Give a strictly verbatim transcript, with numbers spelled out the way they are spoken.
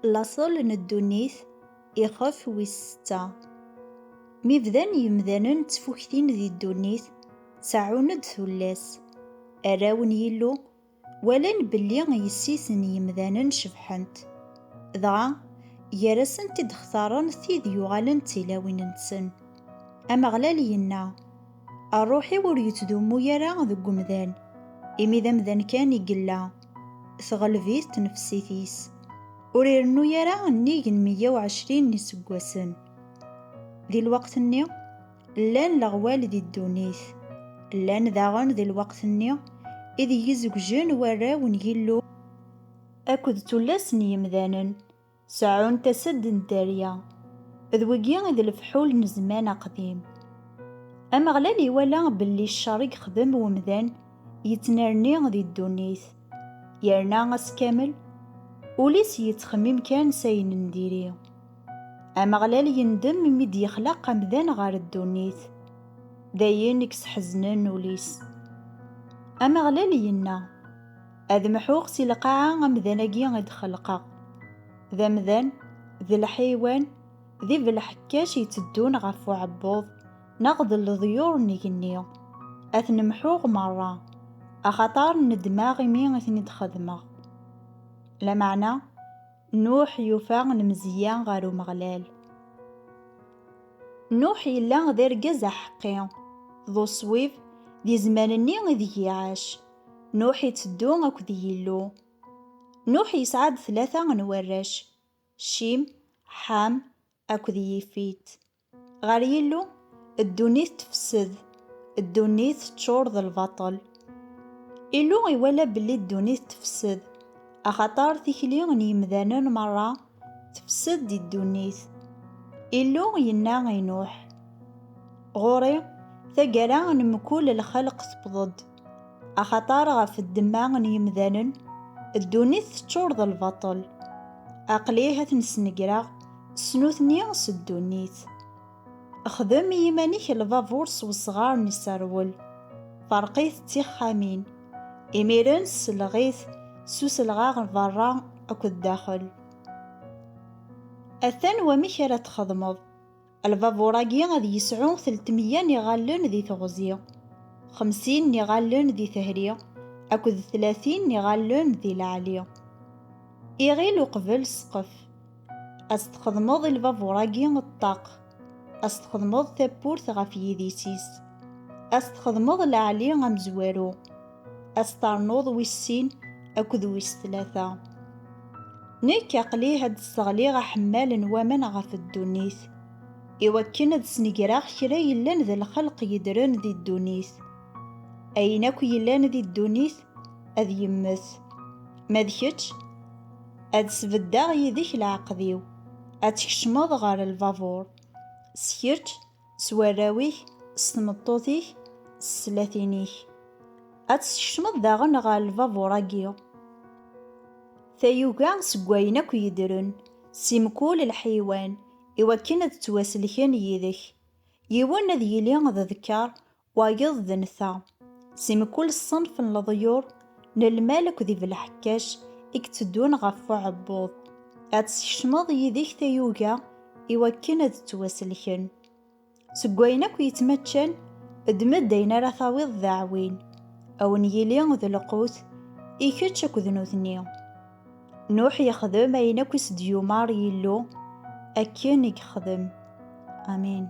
Laṣel n ddunit, ixef wis setta. Mi bdan yemdanen ttfuktin di ddunit, seɛɛun-d tullas. Arraw n Yillu walan belli yessi-s n yemdanen cebḥent. Dɣa, gar-asent i d-xtaren tid yuɣalen d tilawin-nsen. Ameɣlal yenna: "Ṛṛuḥ-iw ur yettdummu ara deg umdan, imi d amdan kan i yella, teɣleb-it tnefsit-is." Ur irennu ara nnig n meyya u ɛecrin n iseggasen. Di lweqt-nni, llan leɣwal di ddunit. Llan daɣen di lweqt-nni ideg i zegjen warraw n Yillu akked tullas n yemdanen, seɛɛun-t-as-d n dderya. D wigi i d lefḥul n zzman aqdim. Ameɣlal iwala belli ccer i yexdem wemdan yettnerni di ddunit, yerna ass kamel ul-is yettxemmim kan s ayen n diri. Ameɣlal yendem imi d-yexlaq amdan ɣer ddunit, d ayen i yesḥeznen ul-is. Ameɣlal yenna: "Ad mḥuɣ si lqaɛa amdan-agi i d-xelqeɣ." D amdan, d lḥiwan, d ibelḥekkac yetteddun ɣef uɛebbuḍ, neɣ d leḍyur n igenni. Ad ten-mḥuɣ merra, axaṭer nedmeɣ imi i ten-id-xedmeɣ. Lameɛna, Nuḥ yufa lemzeyya ɣer Umeɣlal. Nuḥ yella d argaz aḥeqqi, d uṣwib di zzman-nni ideg iɛac. Nuḥ itteddu akked Yillu. Nuḥ yesɛa-d tlata n warrac: Cim, Ḥam akked Yifit. Ɣer Yillu, ddunit tefsed, ddunit teččur d lbaṭel. Illu iwala belli ddunit tefsed, axaṭer tikli n yemdanen merra tefsed di ddunit. Illu yenna i Nuḥ: "Ɣur-i, taggara n mkul lxelq tewweḍ-d, axaṭer ɣef ddemma n yemdanen, ddunit teččur d lbaṭel. Aql-i ad ten-snegreɣ s nutni s ddunit. Xdem i yiman-ik lbabur s wesɣar n iserwel, ferq-it d tixxamin, imiren selleɣ-it s uselɣaɣ berra akked daxel." Atan wamek ara txedmeḍ. Lbabur-agi ad yesɛu telt meyya n iɣallen di teɣzi, xemsin n iɣallen di tehri, akked tlatin n iɣallen di leɛli. Iɣil uqbel ssqef. Ad s-txedmeḍ i lbabur-agi ṭṭaq. Ad s-txedmeḍ tawwurt ɣef yidis-is. Ad s-txedmeḍ leɛli amezwaru. Ad s-ternuḍ wis sin akked wis tlata. Nekk aql-i ad d-sseɣliɣ aḥemmal n waman ɣef ddunit, iwakken ad snegreɣ kra yellan d lxelq yedren di ddunit. Ayen akk yellan di ddunit ad yemmet. Ma d kečč, ad sbeddeɣ yid-k leɛqed-iw, ad tkecmeḍ ɣer lbabur, s kečč, s warraw-ik, s tmeṭṭut-ik, s tlatin-ik. Ad tkecmeḍ daɣen ɣer lbabur-agi. Tayuga seg wayen akk yedren, si mkul lḥiwan, iwakken ad ttwaselken yid-k. Yiwen ad yili d ḍker, wayeḍ d nta. Si mkul ṣṣenf n leḍyur, n lmal akked ibelḥekkac i yetteddun ɣef uɛebbuḍ, ad teskecmeḍ yid-k tayuga iwakken ad ttwaselken. Seg wayen akk yettmaččan, ddem-d ayen ara tawiḍ d aɛwin, a wen-yili d lqut i kečč akked nutni. Nuḥ yexdem ayen akk i s-d-yumeṛ Yillu, akken i yexdem. Amin.